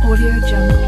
Audio Jungle.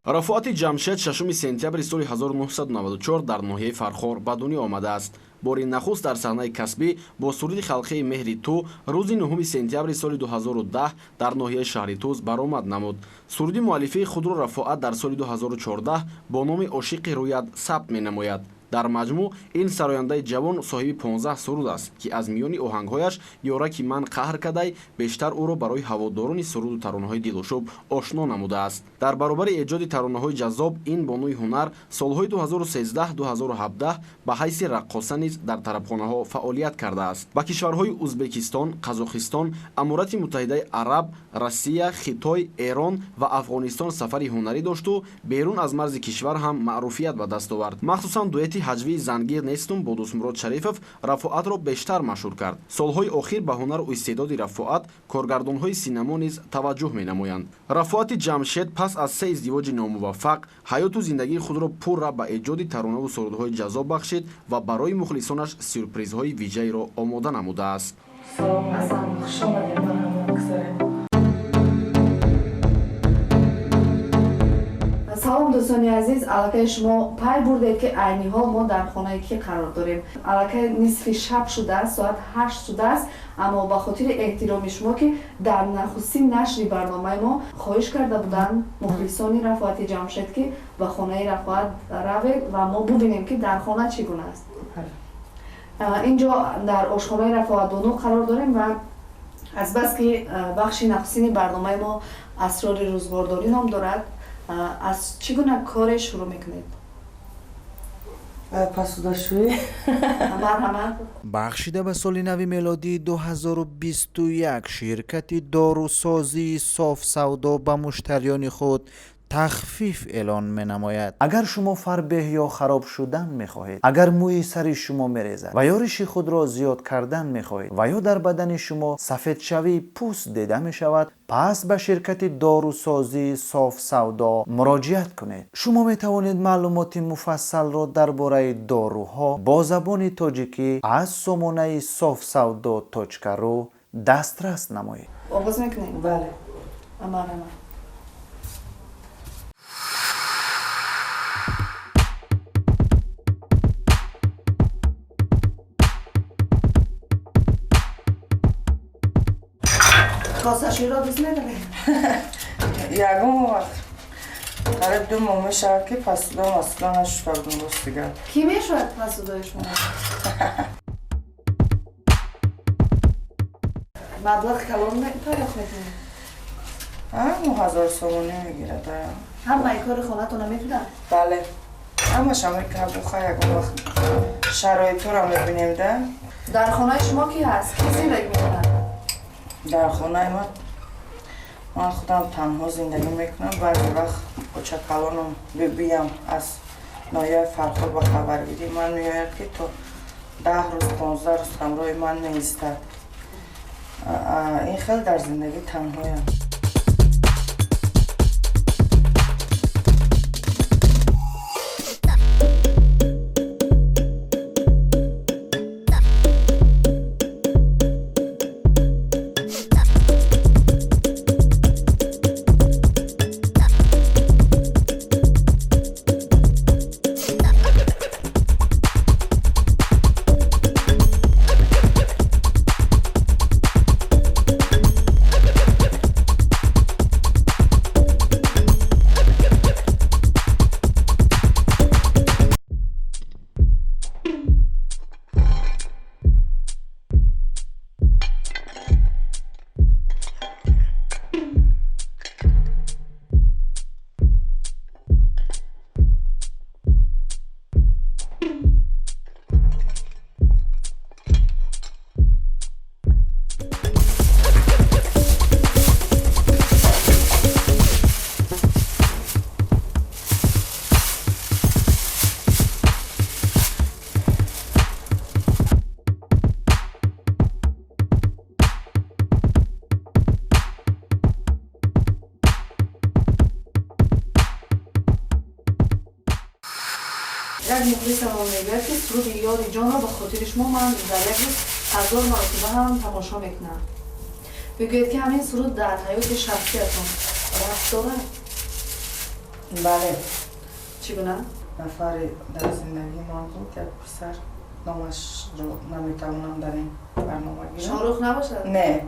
Рафоати Ҷамшед 6 сентябри соли 1994 дар ноҳияи Фархор ба дунё омадааст. Бори нахуст дар саҳнаи касбӣ бо суруди халқии «Меҳри ту» рӯзи 9 сентябри соли 2010 дар ноҳияи шаҳри Тӯз баромад намуд. Суруди муаллифии худро Рафоат дар соли 2014 бо номи «Ошиқи рӯят» сабт менамояд. Дар маҷмӯъ ин сарояндаи ҷавон соҳиби 15 суруд аст, ки аз миёни оҳангҳояш «Ёраки ман қаҳр кадай» бештар ӯро барои ҳаводорони суруду таронаҳои дилошӯб ошно намудааст. Дар баробари эҷоди таронаҳои ҷаззоб, ин бонуи ҳунар солҳои 2013-2017 ба ҳайси раққоса низ дар тарабхонаҳо фаъолият кардааст. Ба кишварҳои Узбекистон, Қазоқистон, Аморати Муттаҳидаи Араб, Россия, Хитой, Эрон ва Афғонистон сафари ҳунарӣ дошту берун аз марзи кишвар ҳам маъруфият ба даст овард. Махсусан дуэти ҳаҷвии «Зангир нестум» бо Дӯстмурод Шарифов Рафоатро бештар машҳур кард. Солҳои охир ба ҳунару истеъдоди Рафоат коргардонҳои синамо низ таваҷҷӯҳ менамоянд. Рафоати Ҷамшед пас аз се издивоҷи номуваффақ ҳаёту зиндагии худро пурра ба эҷоди таронаву сурудҳои ҷаззоб бахшид ва барои мухлисонаш сюрпризҳои вижаеро омода намудааст. Салом, Асан, хуш омадед, марҳамат, гузаред. Салом, дӯстони азиз! Аллакай шумо пай бурдед, ки айни ҳол мо дар хонаи кӣ қарор дорем. Аллакай нисфи шаб шудааст, соат 8 шудааст, аммо ба хотири эҳтироми шумо, ки дар нахустин нашри барномаи мо хоҳиш карда буданд мухлисони Рафоати Ҷамшед, ки ба хонаи Рафоат равед ва мо бубинем, ки дар хона чӣ гуна аст. Инҷо дар ошхонаи Рафоатбону қарор дорем ва азбаски бахши нахустини барномаи мо «Асрори рӯзғордорӣ» ном дорад, аз чӣ гуна коре шурӯъ мекунед? Посудашӯӣ. Марҳамат. Бахшида ба соли нави мелодии 2021 ширкати дорусозии Софсавдо ба муштариёни худ тахфиф эълон менамояд. Агар шумо фарбеҳ ё хароб шудан мехоҳед, агар мӯи сари шумо мерезад ва ё риши худро зиёд кардан мехоҳед, ва ё дар бадани шумо сафедшавии пӯст дида мешавад, пас ба ширкати дорусозии Софсавдо муроҷиат кунед. Шумо метавонед маълумоти муфассалро дар бораи доруҳо бо забони тоҷикӣ аз сомонаи софсавдо ру дастрас намоед. Оғоз мекунем? Бале. Марҳамат. Косашӯиро дӯст медоред? Ягон вақт, қариб 2 моҳ мешавад, ки посуда масуда нашуста будум, рост дигар. Кӣ мешояд посудаи шумо? Маблағи калон пардохт мекунед? 9000 сомонӣ мегирад. Ҳамаи кори хонатона мекунад? Бале, ҳамаша мекунад. Буха, ягон вақт шароитҳоро мебинем да. Дар хонаи шумо кӣ ҳаст, кӣ зиндагӣ мекунад? Дар хонаи ман ман худам танҳо зиндагӣ мекунам. Баъзе вақт очакалоном, бибиям аз ноҳияи Фархор ба хабаргирии ман меояд, ки то 10 рӯз, 15 рӯз ҳамроҳи ман меистад. Ин хел дар зиндагӣ танҳоям. Як мухлисамон мегӯяд, ки суруди «Ёри ҷонро» ба хотири шумо ман дар як рӯз 1000 маротиба ҳам тамошо мекунам. Бигӯед, ки ҳамин суруд дар ҳаёти шахсиятон рабт дорад? Бале. Чӣ гуна? Нафаре дар зиндагии ман буд, як писар, номашро наметавонам дар ин барнома гирам. Шоҳрух набошад? Не.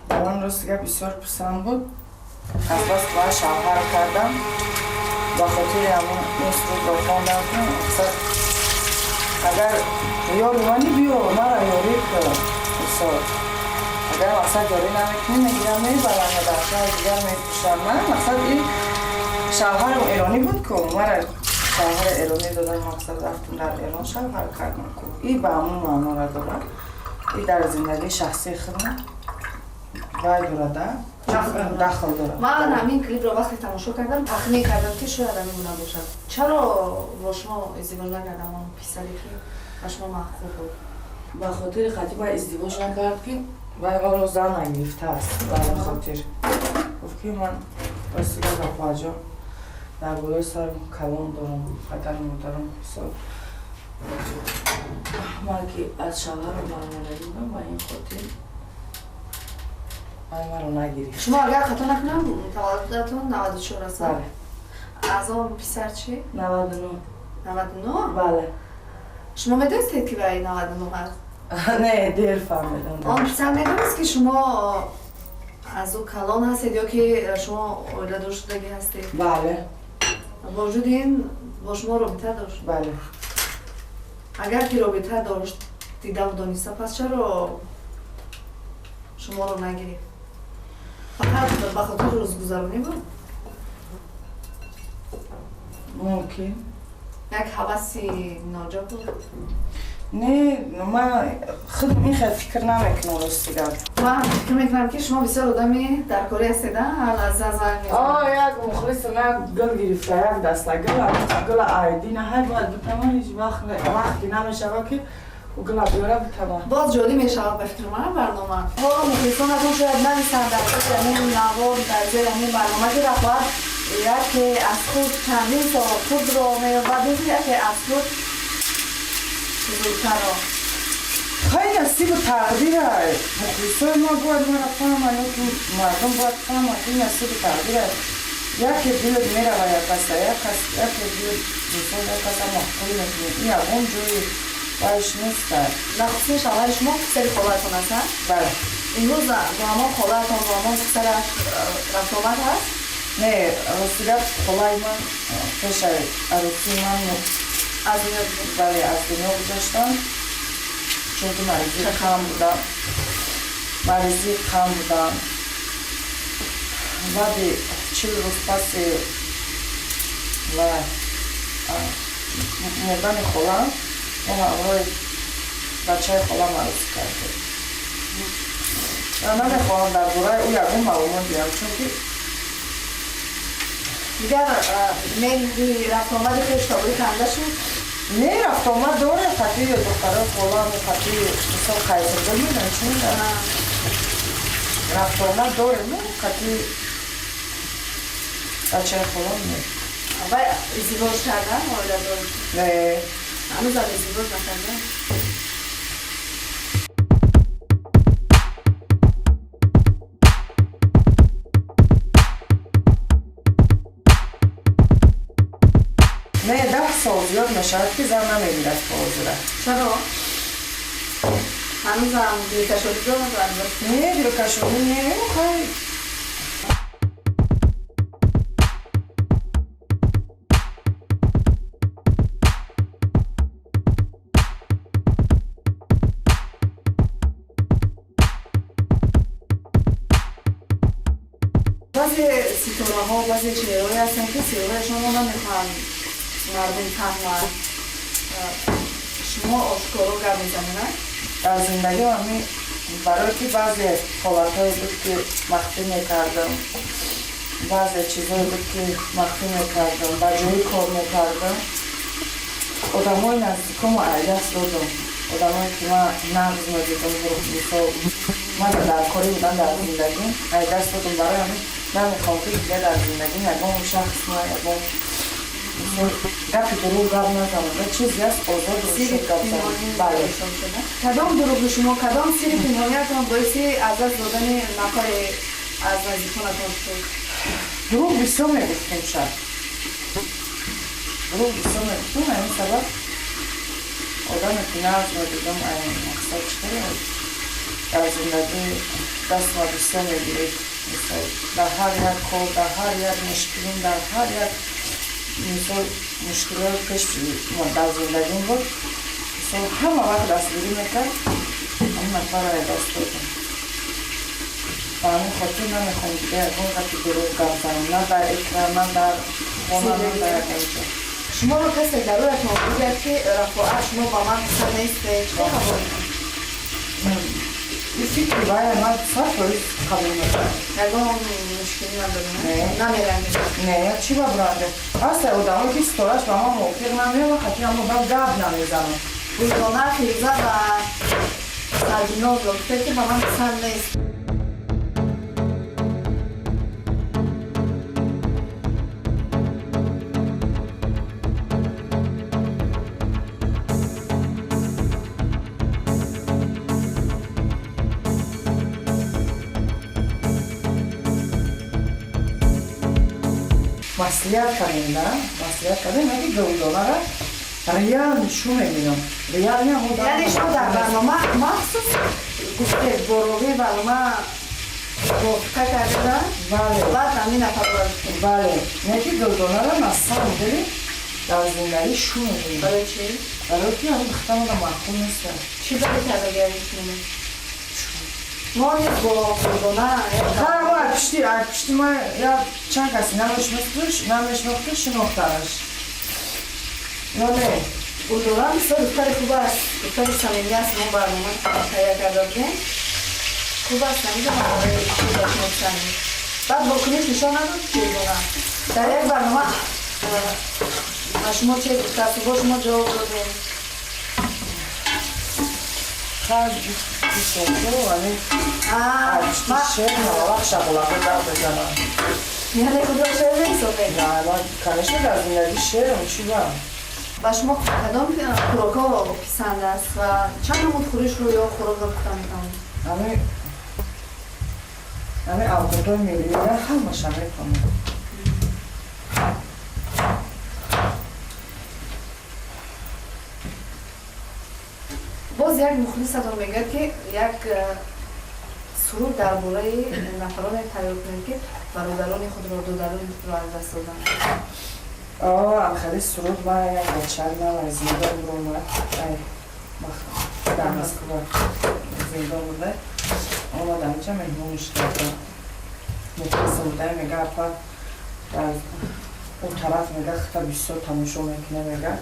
Дар ман рости гап бисёр писанд буд. Аз бас ман шавҳар кардам, ба хотири ҳамон ин сурудро хондам, ки мақсад агар ёри мани биё, мара ёрӣ кун. Мисол, агар мақсад ёрӣ намекунӣ, мегирам мебарам ва дар шаҳри дигар мепӯшам. Ман мақсад ин шавҳарам эронӣ буд ку, мара шавҳари эронӣ додам, мақсад рафтам дар Эрон шавҳар кардам ку. И ба ҳамон маънора дорад. И дар зиндагии шахсии худам вай дорада, дахл дорад. Ман ҳамин клипро вақте тамошо кардам, тахмин кардам, ки шояд ҳамин гуна бошад. Чаро бо шумо издивоҷ накардам он писаре, ки ба шумо маъқул буд? Ба хотири қатӣ вай издивоҷ накард, ки вай ҳоло зан нагирифтааст. Ба ҳамин хотир гуфт, ки ман рости гап, апаҷон, дар болои сарам калон дорам, падару модарам. Мисол, ман ки аз шавҳарам баромадагӣ будам, ба ин хотир вай маро нагирифт. Шумо, агар хато накунам, таваллудатон 94 аст? Бале. Аз он писар чӣ? 99. 99? Бале. Шумо медонистед, ки вай 99 аст? Не, дер фаҳмидам. Он писар медонист, ки шумо аз ӯ калон ҳастед ё ки шумо оиладор шудагӣ ҳастед? Бале. Бо вуҷуди ин бо шумо робита дошт? Бале. Агар ки робита дошт, дидаву дониста, пас чаро шуморо нагирифт? Фақат ба хотири рӯзгузаронӣ буд? Мумкин. Як ҳаваси ноҷо буд? Не, ман худам ин хел фикр намекунам, рости гап. Ман фикр мекунам, ки шумо бисёр одами даркорӣ ҳастед, ҳар лаҳза занг мезанед. О, як мухлисам як гул гирифта, як даста гул, гула айдина ҳай бояд битавон, ҳеҷ вақт вақте намешавад, ки ӯ гула биёра битавон. Боз ҷолиб мешавад, ба фикри ман, барнома. Ҳоло мухлисонатон шояд нависанд дар зери ҳамин навор, дар зери ҳамин барнома, ки Рафоат яке аз худ чандин сол худро меёбад, яке аз худ бузургтарро. Хай, насибу тақдирай. Мухлисои ма бояд мара фаҳманд, ё ки мардум бояд фаҳманд, ки насибу тақдирай. Яке дилат мерава як каса, як кас, яке дилат, мисол, як каса маъқул мекунӣ. Ин ягон ҷои вайш нестай. Нахустин шавҳари шумо писари холаатон аст, а? Бале. Имрӯз бо ҳамон холаатон, бо ҳамон писараш рафтуомад ҳаст? Не, рости гап, холаи ман пешаи арӯсии ман аз дунё гузашт? Бале, аз дунё гузаштанд, чунки маризии қанд будам, маризии қанд будам. Баъди 40 рӯз паси ва мурдани холам мо ҳамроҳи бачаи холам арӯсӣ кардем. Намехоҳам дар бораи ӯ ягон маълумот диҳам, чунки Дигар меҳри рафтуомади хештобурӣ канда шуд? Не, рафтуомад дорем қатъи духтарои холам, қатъи, мисол, Хайзургул медонӣ, чун рафтуомад дорем, қатъи бачаи холам не. Вай издивоҷ кардан, оиладор? Не. Ҳанӯзам издивоҷ накардан? Не, 10 сол зиёд мешавад, ки зан намегирад то ҳозира. Чаро? Ҳанӯзам дилкашолӣ дорад? Не, дилкашолӣ не, хай. Баъзе ситораҳо, баъзе чеҳраҳое ҳастанд, ки сирҳояшонро намехоҳанд мардум фаҳманд. Шумо ошкоро гап мезанед? Дар зиндагӣ ҳами барое ки баъзе ҳолатҳое буд, ки махфӣ мекардам, баъзе чизое буд, ки махфӣ мекардам, ба ҷои кор мекардам, одамои наздикому айдаст додам, одамое ки ман нағз медидам, мисол, ман дар корӣ будам, дар зиндагӣ айдаст додам. Барои ҳамин намехоҳам, ки дигар дар зиндагӣ ягон шахс ма ягон, мисол, Гапи дурӯғ гап назанам. Чизе аст озод рӯшан гап занам. Бале. Кадом дурӯғи шумо, кадом сирри пинҳониятон боиси аз даст додани нафаре аз наздиконатон шуд? Дурӯғ бисёр мегуфтем шаб. Дурӯғ бисёр мегуфтем, ҳамин сабаб одаме ки нағз медидам, ай мақсад чӣ дар зиндагӣ дастма бисёр мегирифт. Мисол, дар ҳар як кор, дар ҳар як мушкилим, дар ҳар як мисол мушкилиҳои пеш дар зиндагим буд, мисол ҳама вақт дастгирӣ мекард, ҳамин нафарро даст додам. Ба ҳамин хотир намехоҳам дига ягон гапи дурӯғ гап занам, на дар экран, на дар хона, на дар ягон ҷо. Шуморо касе дар рӯятон бигӯяд, ки Рафоат, шумо ба ман писар нестед, чӣ қабул мекунед? Ин фикри вая ман 100% қабул мекунам. Ягон мушкилӣ надорем? Не. Намеранҷед? Не, чӣ ба буранде? Ҳастае одамое ки ситораш ба ман мувофиқ намеояд, ман хати ҳамон одам гап намезанам. Гулдона, Фирӯза ва Сарбинозро гуфтед, ки ба ман писанд нест. Маслиҳат кардем, да? Маслиҳат кардем, яки Гулдонара реал нишон мебинам. Реал не, ҳамон Яъне шумо дар барнома махсус гуфтед, бо ровии барнома мувофиқа кардеда? Бале. Баъд ҳамин нафарро гуфтед. Бале. Яки Гулдонара на самом деле дар зиндагӣ шу мебинам. Барои чӣ? Барои ки ҳамин духтарона маъқул нестам. Чӣ бади кардагиаи шумо? Мо низ бо Гулдона Ҳа, мо аз пишти ма як чанд каси намешинохту, шинохтанаш. Ё не? Гулдона бисёр духтари хуб аст, духтари самимӣ аст. Мо барнома тайёр карда будем. Хуб аст, намедонам барои чӣ ба шумо писанд. Баъд вокуниш нишон надод Гулдона. Дар як барнома ба шумо чӣ гуфтааст, бо шумо ҷавоб додем. Хар бисёр, вале аз пишти шеър ҳамавақт шағолаҳо гап мезанам. Яъне худро шеър меҳисобед? На, ман конечно дар зиндагӣ шеърам, чӣ ба? Ба шумо кадом хӯрокҳо писанд аст ва чанд намуд хӯришро ё хӯрокро пухта метавонед? Ҳамин авқотҳои миллиро ҳамаша метавонам. Боз як мухлисатон мегӯяд, ки як суруд дар бораи нафароне тайёр кунед, ки бародарони худро, додарони худро аз даст доданд. Хеле суруд ман як бача нав аз зиндон буромад, ай дар Москва зиндон буда, омад анҷа меҳмониш кардам. Мухлисам буда, мега апа, дар он тараф мега хита бисёр тамошо мекуна, мега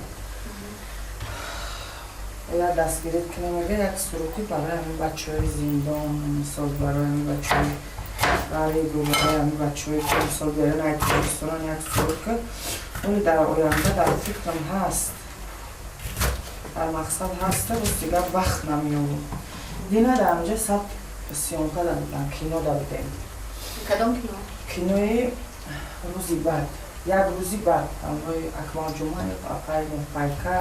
як дастгирӣ кунем, мега як суруди барои ҳамин бачаҳои зиндон, мисол барои ҳамин бачаҳои ғарибу барои ҳамин бачаҳое ки мисол берун ай Тоҷикистонан як суруд ки оли дар оянда дар фикрам ҳаст, дар мақсад ҳаст, рӯз дигар вақт намеёбам. Дина дар ҳамҷа саб съёмка да будам, кино да будем. Кадом кино? Кинои рӯзи бад, як рӯзи бад, ҳамроҳи Акмал Ҷумаев, апай Нуҳпайка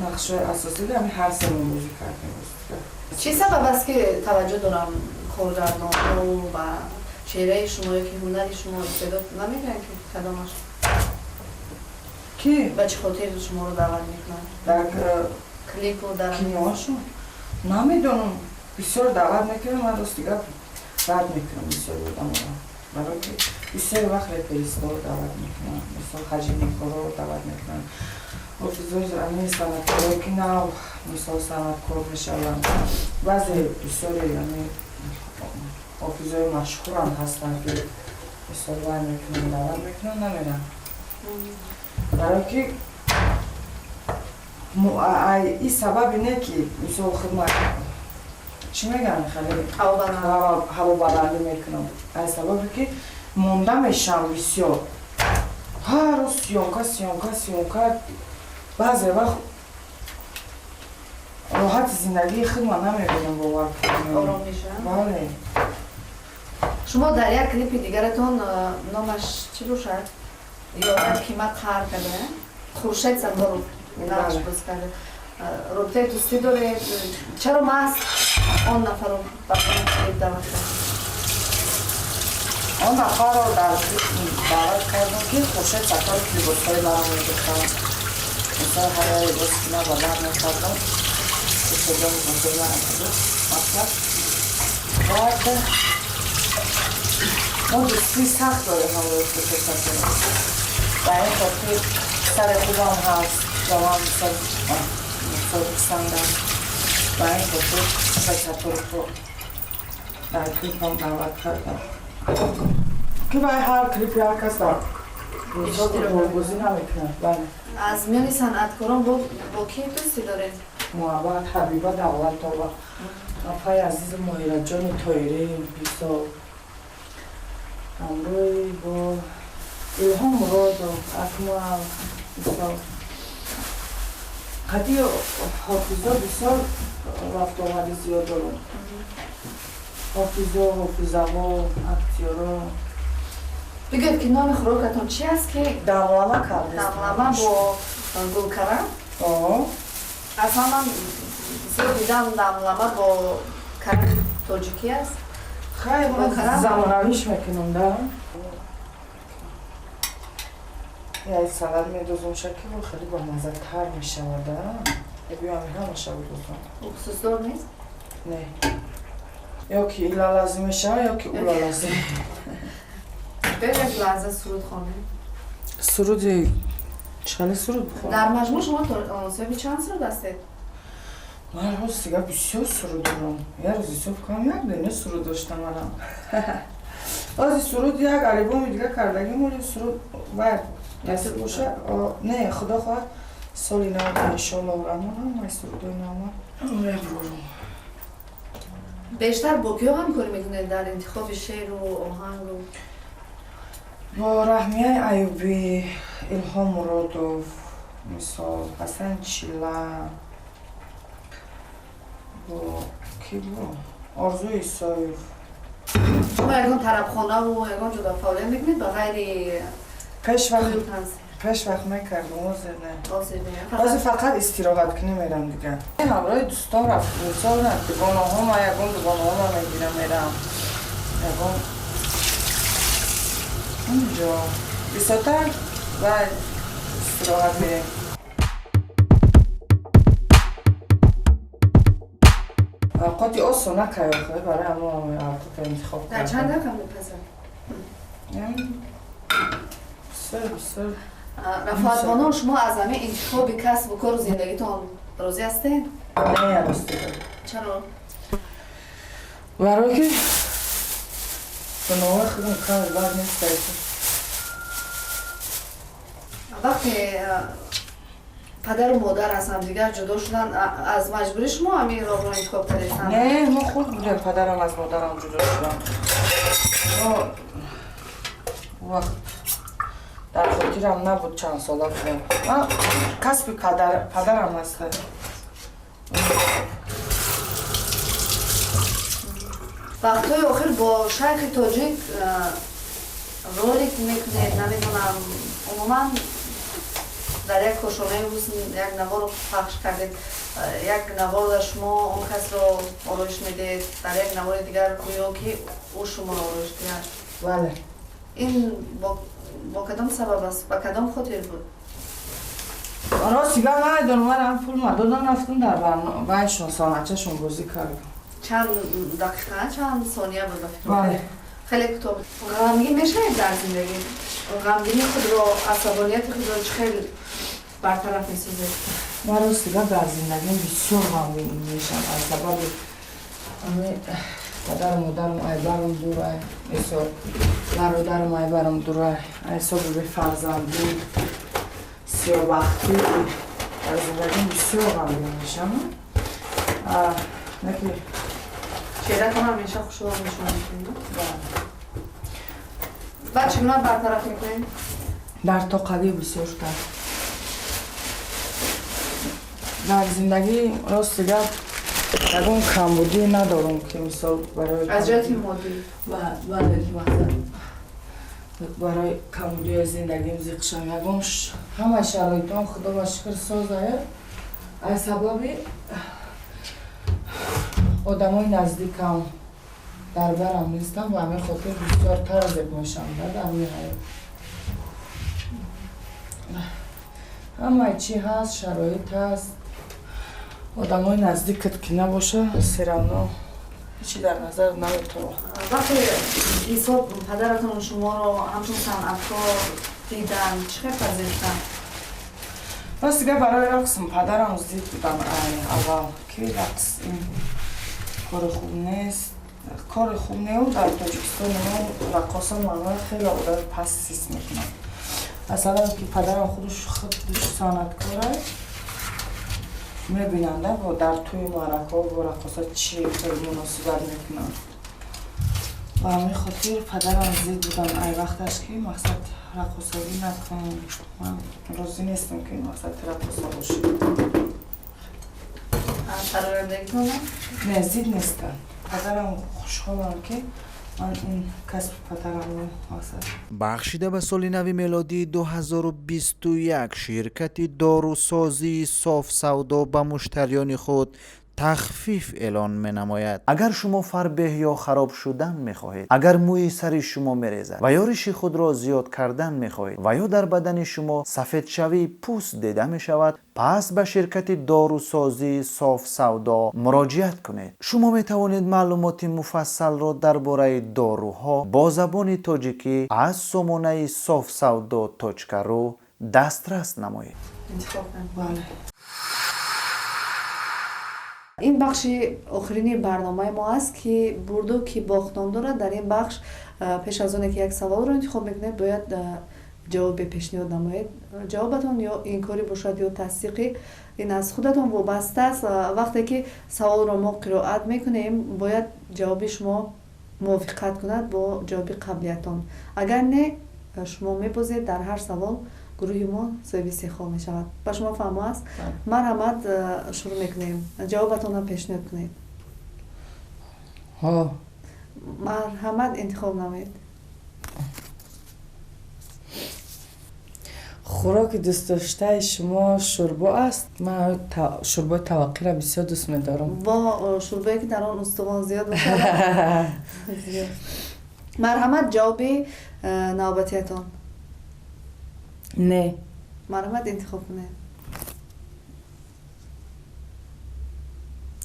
нақшҳои асосӣ ҳамин ҳар семон бозӣ кардем. Чӣ сабаб аст, ки таваҷҷӯҳ дорам коргардонҳо ба чеҳраи шумо ё ки ҳунари шумо истеъдод намегӯянд, ки кадомаш? Ки? Ба чӣ хотир шуморо даъват мекунанд? Дар клипу дар киноҳошон? Намедонам, бисёр даъват мекунам, ман рости гап рад мекунам бисёри одаморо, барои ки бисёри вақт реперистҳоро даъват мекунам, мисол ҳаҷиникоро даъват мекунам, ҳофизои ами санъаткорое ки нав мисол санъаткор мешаванд. Баъзе бисёри ами ҳофизои машҳурам ҳастанд, ки мисол вай мекунам, даъват мекунам, намерам, барое ки ин сабаби не ки мисол хидмат чӣ мегӯянд, хеле ҳавобаландӣ мекунам, ай сабабе ки монда мешавам бисёр, ҳар рӯз съёмка, съёмка, съёмка. Баъзе вақт роҳати зиндагии худма намебинам, бовар кунед. Ором мешавам? Бале. Шумо дар як клипи дигаратон, номаш чӣ бошад, ё як кима қаҳр карда? Хуршед Сатторов нақш боз карда. Робитаи дӯстӣ доред? Чаро маҳз он нафарро ба клип даъват кард? Он нафарро дар клип даъват кардам, ки Хуршед Сатторов либосҳои маро медухтанд. Мисол, ҳар як либосе ки ман ба бар мекардам, Хуршедҷон либосҳои маро медухт. Мақсад баъд мо дӯстии сахт дорем ҳамроҳи Хуршед Сатторов. Ба ин хотир сари хубам ҳаст ва ман мисол писандам. Ба ин хотир Хуршед Сатторовро дар клипам даъват кардам. Ки вай ҳар клипи ҳар кас дар ролбозӣ намекунад. Бале. Аз миёни санъаткорон бо кӣ дӯстӣ доред? Муҳаббат Ҳабиба Давлатова, апаи азизи Моҳираҷони Тоирӣ, бисол ҳамроҳи бо Илҳом Муродов, Акмал, мисол қадди ҳофизо бисёр рафтуомади зиёд дорам. Ҳофизо, ҳофизаҳо, актёро. Бигӯед, ки номи хӯрокатон чи аст, ки Дамлама кардем. Дамлама бо гулкарам? Аслан ман зиёд дидам, дамлама бо карами тоҷикӣ аст. Хай, замонавиш мекунам, да. Яй салат медозум, шаки хеле бамаззатар мешавад, да. Биём ҳамаша бидозум. Уксусдор нест? Не. Ё ки ила лазим мешавад, ё ки ула лазим. Биёед, як лаҳза суруд хонем. Суруди чӣ суруд бихонам? Дар маҷмӯъ шумо соҳиби чанд суруд ҳастед? Ман рост дигар бисёр суруд дорам. Як рӯз ҳисоб кунам, як дона суруд доштам манам. Ози суруд як албоми дигар кардагим, оли суруд вай насиб боша. Не, худо хоҳад, соли нав иншоаллоҳ раҳмон ҳамаи сурудои навма мебурам. Бештар бо киҳо ҳамкорӣ мекунед дар интихоби шеъру оҳангу? Бо Раҳмияи Аюбӣ, Илҳом Муродов, мисол Ҳасан Чила, бо ки бо Орзу Исоев. Шумо ягон тарабхонаву ягон ҷо фаъолият мекунед ба ғайри Пеш вақт мекардам, ҳозир не. Ҳозир фақат истироҳаткунӣ мерам дигар. Ҳамроҳи дӯстон рафт, мисол на дугонаҳома, ягон дугонаҳома мегирам, мерам. Ягон унҷо бисёртар ва истироҳат мерем. Авқоти осон накай охир, барои ҳамо авқота интихоб кардам. Дар чанд дақиқа мепазад? Бисёр, бисёр. Рафоатбоно, шумо аз ҳамин интихоби касбу кору зиндагитон розӣ ҳастед? Не, рости. Чаро? Барои ки гуноҳои худам кам бад нест. Вақте падару модар аз ҳамдигар ҷудо шуданд, аз маҷбурӣ шумо ҳамин роҳро интихоб кардед? Не, мо хурд будем, падарам аз модарам ҷудо шуданд. Вақт дар хотирам набуд, чанд сола будем. Ман касби падарам аст. Вақтҳои охир бо шайхи тоҷик ролик мекунед, намедонам, умуман дар як кошонаи ҳусн як наворро пахш кардед. Як навор дар шумо он касро ороиш медиҳед, дар як навори дигар гӯё ки ӯ шуморо ороиш диҳад. Бале. Ин бо кадом сабаб аст, ба кадом хотир буд? Рости гап намедонам, манам пул мадодан рафтам дар вайшон санъатчашон бозӣ кардам. Чанд дақиқа, чанд сония буд ба фикр? Бале. Хеле кӯтоҳ. Ғамгин мешавед дар зиндагӣ? Ғамгинии худро, асабонияти худро чӣ хел бартараф месозед? Ман рости гап дар зиндагим бисёр ғамгин мешавам аз сабаби ами падару модарам айбарам дурай, мисол бародарам айбарам дурай, ҳисоби бефарзандӣ, сиёбахтӣ дар зиндагим бисёр ғамгин мешавам. Наки чеҳратон ҳамеша хушҳол нишон медиҳед? Баъд чӣ гуна бартараф мекунед? Дар тоқагӣ бисёртар. Дар зиндагӣ рости гап ягон камбудӣ надорам, ки мисол барои аз ҷиҳати моддӣ. Бале, мақсад Барои камбудиҳои зиндагим зиқ шам. Ягон ҳамаи шароитҳоам худо ба шукр созая. Аз сабаби одамои наздикам дар барам нестам, ба ҳамин хотир бисёртар зиқ мешавам дар рӯи ҳаёт. Ҳамаи чӣ ҳаст, шароит ҳаст. Одамои наздикат ки набоша, всё равно ҳечи дар назар наметавон. Вақте ҳисоб падаратон шуморо ҳамчун санъаткор дидан, чӣ хел пазирифтанд? Рост дигар барои рақсм падарам зид будам аввал, ки рақс ин кори хуб нест. Кори хуб неу дар Тоҷикистони мо раққоса маънои хеле одами паст ҳис мекунанд. Аз сабабе ки падарам худаш санъаткора, мебинанда бо дар тӯи маъракаҳо бо раққоса чӣ хел муносибат мекунанд. Ба ҳамин хотир падарам зид будам ай вақташ, ки мақсад раққосагӣ накун, ман розӣ нестам, ки мақсад раққоса бошӣ. Не, зид нестанд. Падарам хушҳолам, ки ман ин касби падарамро мақсад. Бахшида ба соли нави мелодии 2021 ширкати дорусозии Софсавдо ба муштариёни худ тахфиф эълон менамояд. Агар шумо фарбеҳ ё хароб шудан мехоҳед, агар мӯи сари шумо мерезад ва ё риши худро зиёд кардан мехоҳед ва ё дар бадани шумо сафедшавии пӯст дида мешавад, пас ба ширкати дорусозии Софсавдо муроҷиат кунед. Шумо метавонед маълумоти муфассалро дар бораи доруҳо бо забони тоҷикӣ аз сомонаи софсавдо точка ру дастрас намоед. Бале. Ин бахши охирини барномаи мо аст, ки бурду ки бохт ном дорад. Дар ин бахш пеш аз оне ки як саволро интихоб мекунед, бояд ҷавобе пешниҳод намоед. Ҷавобатон ё инкорӣ бошад, ё тасдиқӣ, ин аз худатон вобаста аст. Вақте ки саволро мо қироат мекунем, бояд ҷавоби шумо мувофиқат кунад бо ҷавоби қаблиятон. Агар не, шумо мебозед, дар ҳар савол гурӯҳи мо соҳиби се хол мешавад. Ба шумо фаҳмо аст? Марҳамат, шурӯъ мекунем. Ҷавобатонро пешниҳод кунед. Ҳо. Марҳамат, интихоб намоед. Хӯроки дӯстдоштаи шумо шӯрбо аст? Ман шӯрбои таваққиро бисёр дӯст медорам. Бо шӯрбое ки дар он устувон зиёд бошад. Марҳамат, ҷавоби навбатиятон. Не. Марҳамат, интихоб кунед.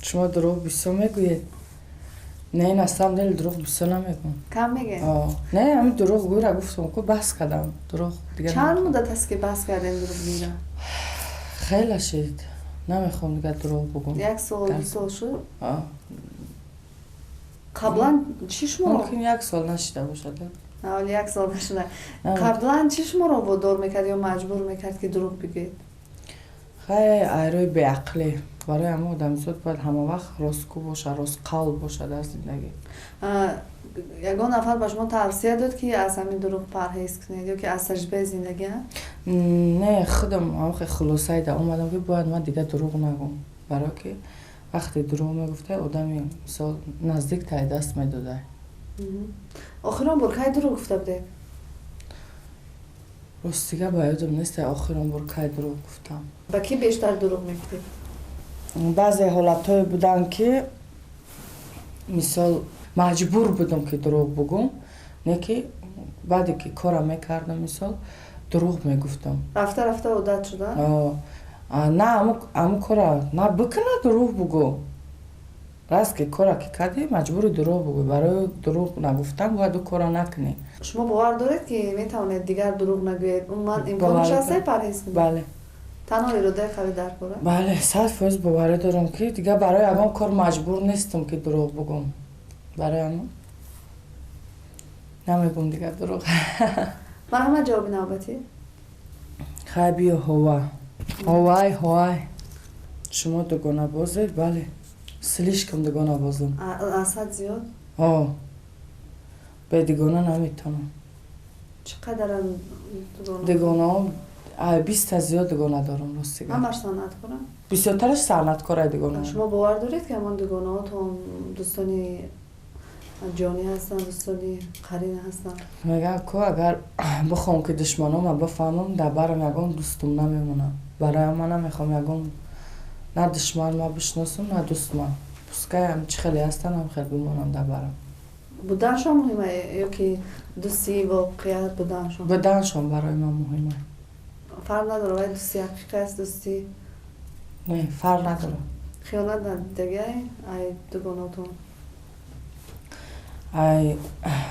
Шумо дурӯғ бисёр мегӯед? Не, на самом деле дурӯғ бисёр намегӯям. Кам мегӯед? Не, ҳамин дурӯғгӯйро гуфтам, ку баҳс кардам. Дурӯғ дигар Чанд муддат аст, ки баҳс кардем дурӯғгӯйро? Хеле шид. Намехоҳам дигар дурӯғ бугӯм. Як сол, 2 сол шуд? Қаблан чӣ шуморо? Мумкин як сол нашида бошад. Ҳоло як сол нашуда. Қаблан чӣ шуморо водор мекард ё маҷбур мекард, ки дурӯғ бигӯед? Хай, айрӯи беақлӣ. Барои ҳама одамзод бояд ҳама вақт ростгӯ бошад, ростқавл бошад дар зиндагӣ. Ягон нафар ба шумо тавсия дод, ки аз ҳамин дурӯғ парҳез кунед ё ки аз таҷрибаи зиндагӣ? Не, худам ҳамхе хулосаида омадам, ки бояд ман дигар дурӯғ нагӯм. Барое ки вақте дурӯғ мегуфтай, одами мисол наздик тай даст медодай. Охирон бор кай дурӯғ гуфта будед? Ростига ба ёдам нест, охирон бор кай дурӯғ гуфтам. Ба кӣ бештар дурӯғ мегуфтед? Баъзе ҳолатҳое буданд, ки мисол маҷбур будам, ки дурӯғ бугӯм, не ки баъде ки кора мекардам, мисол дурӯғ мегуфтам. Рафта рафта одат шуда? На, ҳамун кора на бикуна, дурӯғ бугӯ. Раст ки кора ки кардӣ, маҷбури дурӯғ бугӯй. Барои дурӯғ нагуфтан бояд ӯ кора накунӣ. Шумо бовар доред, ки метавонед дигар дурӯғ нагӯед? Умуман имконаш ҳаст парҳез кунед? Бале. Танҳо иродаи қавӣ дар кор аст? Бале, 100% боварӣ дорам, ки дигар барои ягон кор маҷбур нестам, ки дурӯғ бугӯм. Барои ҳамон намегӯм дигар дурӯғ. Марҳамат, ҷавоби навбатӣ. Хай, биё, ҳова. Ҳовай, ҳовай. Шумо дугонабозед? Бале. Слишком дугонабозам. Аз ҳад зиёд? Ҳо. Бе дугона наметавонам. Чӣ қадарам дугона? Дугонаҳо 20 зиёд дугона дорам, ростига. Ҳамаш санъаткорам? Бисёртараш санъаткорай дугона. Шумо бовар доред, ки ҳамон дугонаҳотон дӯстони ҷонӣ ҳастанд, дӯстони қарин ҳастанд. Мегӯям ку агар бихоҳам ки душманома бифаҳмам, дар барам ягон дӯстум намемонам. Барои ман намехоҳам ягон на душман ма бишносам, на дӯстма. Пускай ам чӣ хеле ҳастанд, ам хел бимонам дар барам. Буданшон муҳима ё ки дӯстии воқеа буданшон? Буданшон барои ман муҳима. Фарқ надорад, вай дӯсти ҳақиқӣ аст, дӯсти не, фарқ надорад. Хиёнат надидагиай ай дугонотон? Ай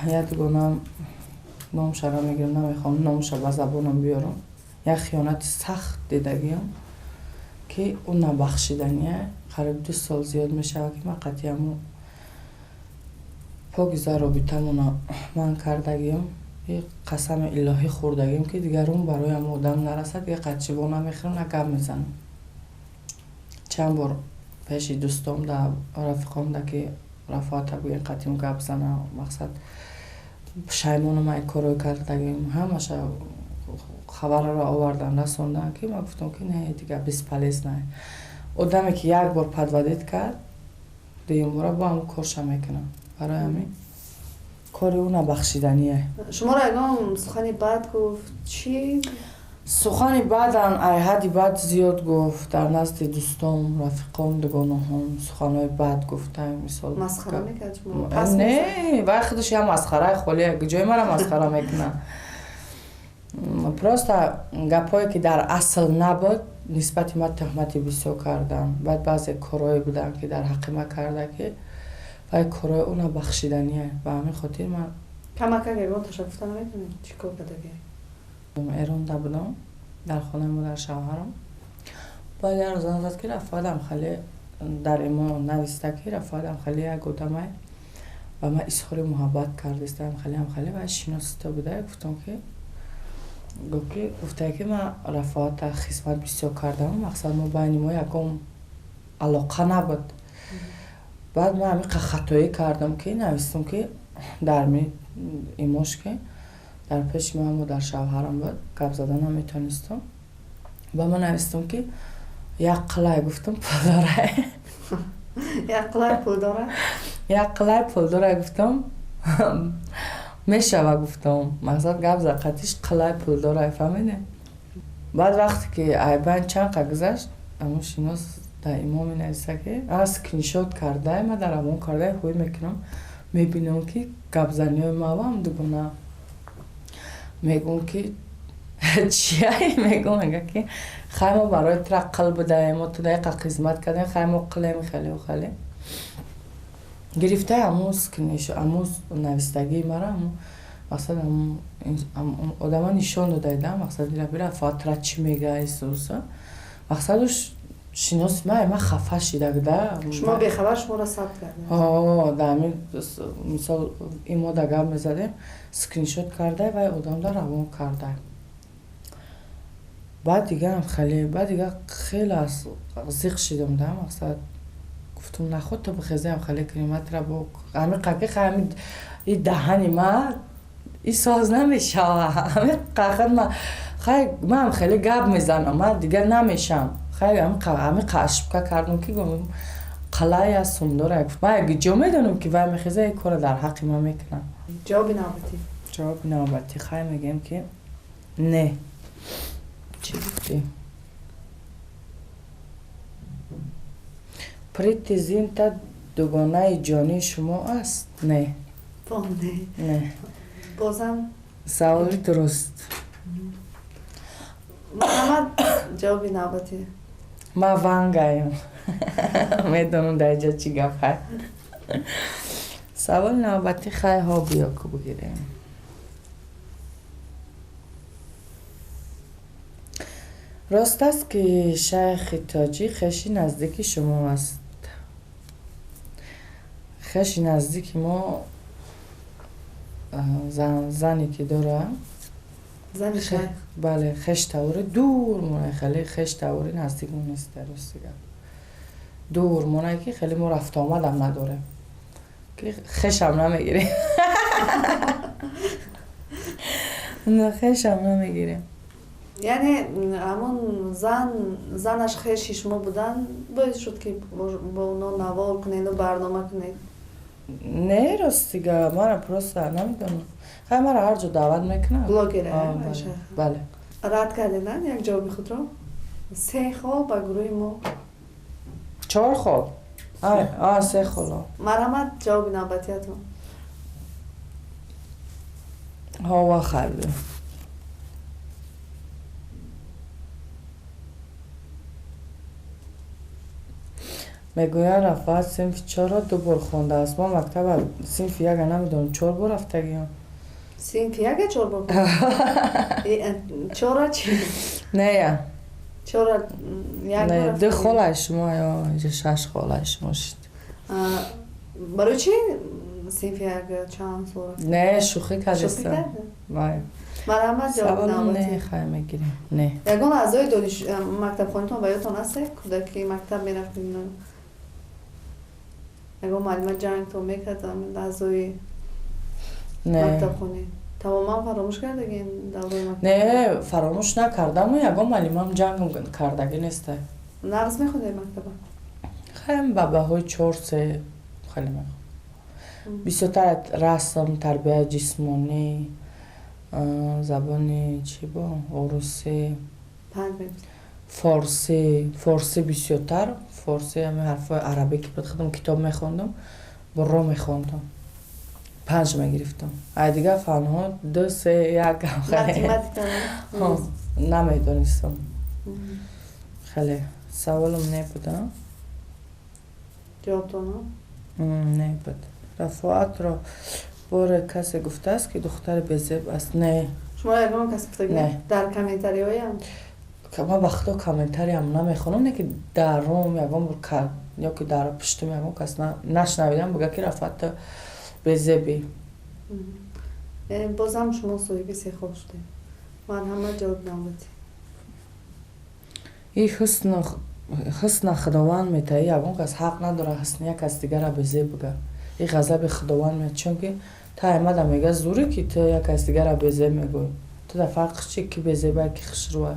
як дугонам номша намегирам, намехоҳам номша ба забонам биёрам. Як хиёнати сахт дидагиам ки ӯ набахшидания. Қариб 2 сол зиёд мешавад ки ман қатъи ҳамун покиза робитамона ман кардагиам. Қасами илоҳӣ хӯрдагиам ки дигар он барои ҳамун одам нарасад, дигар қатъи намехӯрам, на гап мезанам. Чанд бор пеши дӯстом да рафиқом да ки Рафоата бигӯен қатъим гап зана, мақсад пушаймонам ай корҳои кардагиам, ҳамаша хабарро овардан, расондан ки ман гуфтам ки не, дигар бесполезно. Одаме ки як бор подводит кард, дуюм бора бо ҳамун корша мекунам. Барои ҳамин кори ӯ набахшидание. Шуморо ягон сухани бад гуфт? Чӣ? Сухани бадан ай ҳадди бад зиёд гуфт. Дар назди дӯстом, рафиқом, дугонаҳом суханҳои бад гуфта, мисол масхара мекард шумо? Не, вай худаш як масхараи холия, ҷои мара масхара мекунад. Просто гапҳое ки дар асл набуд, нисбати ман туҳмати бисёр кардам. Баъд баъзе корҳое буданд ки дар ҳаққи ман карда ки вай корҳои ӯ набахшидание. Ба ҳамин хотир ман камакак ягон ташаббуфта наметавонед? Чӣ кор кардагӣ? Эронда будам, дар хонаи модаршавҳарам. Баъд як рӯз зад ки Рафоатам хеле дар имо нависта ки Рафоатам хеле як одамай ба ман изҳори муҳаббат кардистам, хелеам хеле вай шиносита буда. Гуфтам ки гуфтае ки ман Рафоата хизмат бисёр кардам, мақсад мо байни мо ягон алоқа набуд. Баъд ман ҳамин хатоӣ кардам ки навистам ки дар имош ки дар пеши ман модаршавҳарам буд, гап зада наметонистам. Ба ман навистам ки як қилай гуфтам пулдорай. Як қилай пулдорай? Як қилай пулдорай гуфтам. Мешава гуфтам. Мақсад гап за қатиш қилай пулдорай, фаҳмиде? Баъд вақте ки айбан чанд қа гузашт, ҳамун шинос дар имо менависа ки скриншот кардай, ман дар равон кардай ҳӯй мекунам, мебинам ки гапзаниҳои мавам дугона. Мегӯм ки чияй? Мегӯм, мега ки хай мо барои тура қил будаем, мо ту даиқа хизмат кардем, хай мо қилем хеле хеле. Гирифтаи ҳамун скриншот, ҳамун навистагии мара, ҳамун мақсад ҳамун одама нишон додаида, мақсад ира Рафоат тура чӣ мега исуса. Мақсадуш шиноси ман, ман хафа шидагда. Шумо бехабар шуморо сабт карданд? Ҳо, дар ҳамин мисол имо да гап мезадем, скриншот кардай вай одамда равон кардай. Баъд дигарам хеле, баъд дигар хеле аз зиқ шидам да, мақсад гуфтам наход то бихезаям хеле кунем, ман тура бо ҳамин қаки ҳамин и даҳани ман и соз намешава. Ҳамин қахад ман хай манам хеле гап мезанам, ман дигар намешам. Хай ҳамин ошибка кардам ки гуфтам қалай аст, сумдора. Ман як ҷо медонам ки вай мехеза ин корро дар ҳаққи ман мекунад. Ҷавоби навбатӣ. Ҷавоби навбатӣ хай мегӯем ки не. Чӣ гуфтӣ? Прити Зинта дугонаи ҷонии шумо аст? Не. Не. Не. Бозам? Саволи дуруст. Муҳаммад, ҷавоби навбатӣ. Ман вангаем. Медонам дар инҷа чӣ гап ҳаст. Саволи навбатӣ хай ҳо биё ку бигирем. Рост аст ки шайхи тоҷик хеши наздики шумо аст? Хеши наздики мо зане ки дорад. Зани шайх? Бале, хеш тавори дур монай, хеле хеш тавори наздик мо нест, рости гап. Дур монай ки хеле мо рафту омадам надорем. Ки хешам намегирем. Не, хешам намегирем. Яъне ҳамон занаш хеши шумо будан боис шуд ки бо оно навор кунеду барнома кунед? Не, ростига, мара просто намедонам. Хай, мара ҳар ҷо даъват мекунад. Блогер? Бале. Рад кардед як ҷавоби худро. Се хол ба гурӯҳи мо. Чор хол. А, се хол. Марҳамат, ҷавоби навбатиятон. Ҳова хайр. Мегӯянд, Рафоат синфи чорро ду бор хондааст. Мо мактаба синфи яка намедонам, чор бор рафтагиам. Синфи яка чор бор? Чора чи? Нея. Чора як бор? Ду холаи шумо ё шаш холаи шумо шид. Барои чи синфи як чанд сол? Не, шӯхӣ кардистам. Марҳамат, ҷавоби навбатӣ. Не, хай мегирем. Не. Ягон аъзои дониш мактабхонитон ба ёдтон аст, кӯдаки мактаб мерафтем, ягон муаллима ҷангтон мекард, аъзои мактабхонӣ? Тамоман фаромӯш кардагин давраи мактаб? Не, фаромӯш накардаму ягон муаллимам ҷангм кардагӣ неста. Нағз мехондед мактаба? Хайм, ба баҳои чор, се хеле мехондам. Бисёртар расм, тарбияи ҷисмонӣ, забони чӣ бо, урусӣ, форсӣ. Форсӣ бисёртар, форсӣ, ҳамин ҳарфҳои арабӣ ки буд, худам китоб мехондам, бо мехондам, панҷ мегирифтам. Ай дигар фанҳо ду, се, як, намедонистам хеле. Саволам не буд. Ҷавобтон не буд. Рафоатро боре касе гуфтааст, ки духтари безеб аст? Не. Шумо ягон кас гуфта? Дар комментариҳоям? Ман ба худо комментариям намехонам, не ки дарум ягон бор ё ки дар пуштум ягон кас нашнавидам буга, ки Рафоат безебӣ. Бозам шумо соҳиби се хол шудем. Марҳамат, ҷавоби навбатӣ. И ҳусна Худованд метаҳӣ, ягон кас ҳақ надорад ҳусни як кас дигара безеб буга. И ғазаби Худованд меяд, чунки та аймада мега зуре, ки ту як кас дигара безеб мегӯӣ. Ту дар фарқи чи, ки безеба, ки хушрӯа?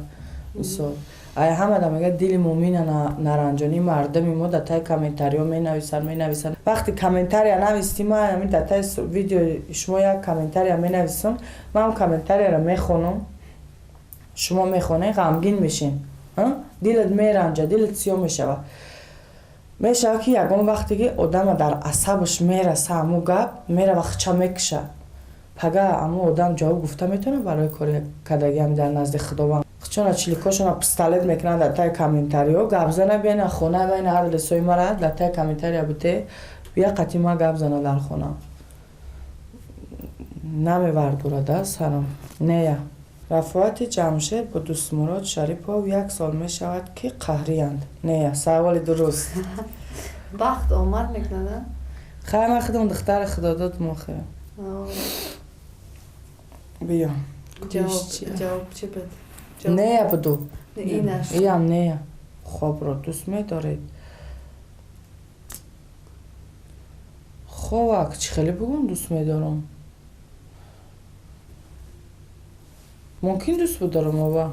Мисол, ай ҳамада мега дили муъмина наранҷонӣ. Мардуми мо дар таи комментариҳо менависанд, менависанд. Вақте комментария навистӣ, ман ҳамин дар таи видеои шумо як комментария менависам, ман комментарияро мехонам, шумо мехонед, ғамгин мешин, дилат меранҷад, дилат сиёҳ мешавад. Мешавад, ки ягон вақте ки одама дар асабаш мераса, ҳамун гап мерава, хича мекушад. Пага ҳамун одам ҷавоб гуфта метавонад барои кори кардагиам дар назди Худованд? Хичона чиликошона пистолет мекунанд дар таи комментариҳо. Гап зана, бена хона, байна ҳар лисои мара дар таи комментария буте, бия қатъи ма гап зана дар хона. Намевардорада сарам. Нея. Рафоати Ҷамшед бо Дӯстмурод Шарипов як сол мешавад, ки қаҳриянд. Нея, саволи дуруст. Бахт омад мекунад. Хай, ман худам духтари худодод мохе. Биё. Ҷавоб чӣ буд? Нея буду. Иам нея. Хобро дӯст медоред? Хобак чӣ хеле бугум, дӯст медорам. Мумкин дӯст бидорам ова.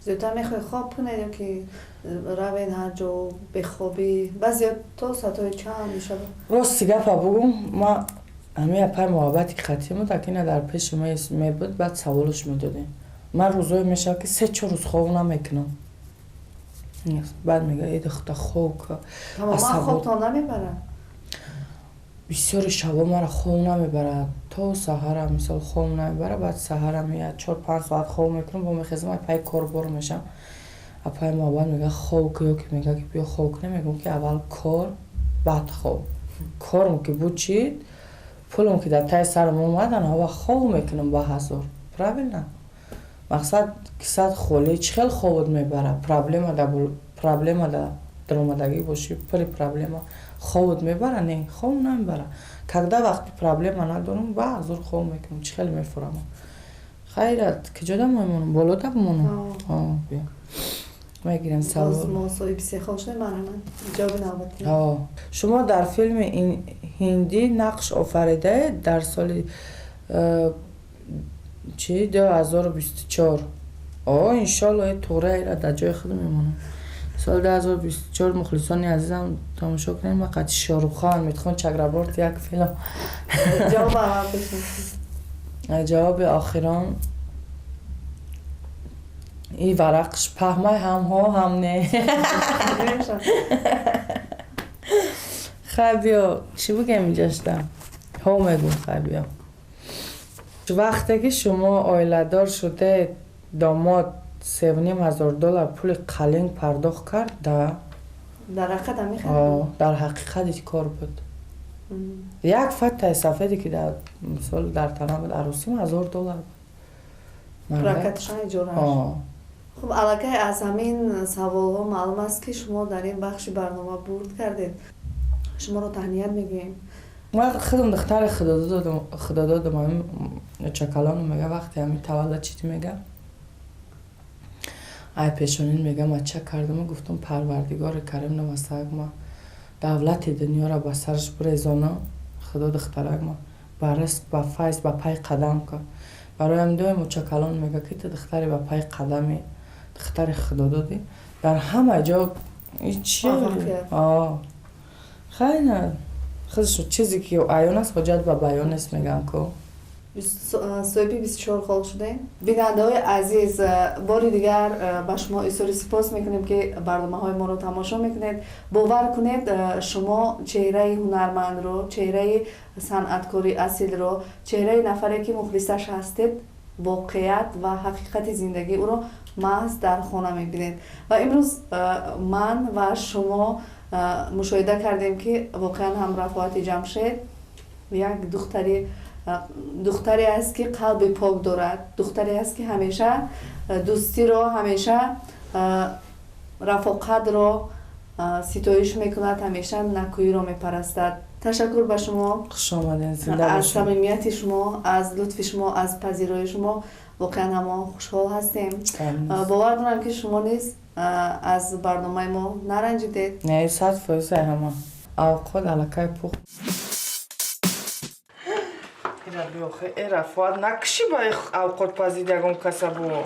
Зиёдтар мехоҳед хоб кунед ё ки равед ҳар ҷо бехобӣ? Баъзеё то соатҳои чанд мешавад. Рости гапа бугум, ма ҳамин апай муҳаббати қатъӣ буд, акина дар пеши мебуд, баъд саволаш медодем. Ман рӯзое мешавад, ки 3-4 рӯз хоб намекунам. Баъд мега: «Э, духта, хоб ка». Тамоман хобтон намебарад? Бисёри шабо мара хоб намебарад, то саҳара, мисол, хоб намебарад. Баъд саҳара меяд, 4-5 соат хоб мекунам, бо мехезам, апай кор бор мешам. Апай муҳаббат мега: «Хоб ку», ё ки мега, ки «Биё, хоб кунем». Мегӯм, ки аввал кор, баъд хоб. Корм ки буд, чид, пулм ки дар таи сарам омад, ана хоб мекунам ба ҳазор. Правильно, мақсад кисат холӣ, чӣ хел хобот мебарад? Проблема да даромадагӣ бошӣ, пури проблема, хобот мебара? Не, хоб намебара. Когда вақти проблема надорам, ба ҳазор хоб мекунам, чӣ хел мефурамам. Хайрат, киҷода мемонам? Болода бимонам? Биё, мегирем савол. Шумо дар филми ҳиндӣ нақш офаридаед дар соли чи 2024? О, иншолло, туғраира дар ҷои худ мемонам. Соли 2024 мухлисони азизам тамошо кунед, ман қати Шоҳруххон, Митхун Чакраборти як филм. Ҷавоб аввал пешин. Ҷавоби охирон и варақш паҳмай ҳам ҳо, ҳам не. Хай биё, чӣ бигем инҷашта? Ҳо мегум, хай биё. Вақте ки шумо оиладор шудед, домод 3,5 ҳазор доллар пули қалинг пардохт кард, да? Дар ҳақиқат ҳам мехарид? Дар ҳақиқат ин кор буд. Як фаттаи сафеде ки дар мисол дар тана буд, арӯсим 1000 доллар буд. Прокатшон, иҷорааш. Хуб, аллакай аз ҳамин саволҳо маълум аст, ки шумо дар ин бахши барнома бурд кардед. Шуморо таҳният мегӯем. Ман худам духтари худо додам. Ҳамин чакалону мега, вақте ҳамин таваллуд чиди, мега, ай пешонин, мега, мача кардаму гуфтам: «Парвардигори карим, намасак ма давлати дунёро ба сараш бурезона, худо духтарак ма ба ризқ, ба файз, ба пай қадам кар». Барои ҳамин доим чакалон мега, ки ту духтари ба пай қадами, духтари худо додӣ, дар ҳама ҷо чи хайна худш чизе ки аён аст, ҳоҷат ба баён нест, мегӯям ку. Соҳиби 24 хол шудем. Бинандаҳои азиз, бори дигар ба шумо изҳори сипос мекунем, ки барномаҳои моро тамошо мекунед. Бовар кунед, шумо чеҳраи ҳунармандро, чеҳраи санъаткори асилро, чеҳраи нафаре ки мухлисаш ҳастед, воқеият ва ҳақиқати зиндагии ӯро маҳз дар хона мебинед. Ва имрӯз ман ва шумо мушоҳида кардем, ки воқеан ҳам Рафоати Ҷамшед як духтаре аст, ки қалби пок дорад, духтаре аст, ки ҳамеша дӯстиро, ҳамеша рафоқатро ситоиш мекунад, ҳамеша накӯиро мепарастад. Ташаккур ба шумо. Хушомадед, зинда аз бошед. Самимияти шумо, аз лутфи шумо, аз пазирои шумо воқеан ҳамо хушҳол ҳастем. Бовар дорам, ки шумо низ аз барномаи мо наранҷидед. Не, 100% ҳама авқот аллакай пухт. Ира биёхе, э, Рафоат, накуши ба авқотпазид ягон каса бо.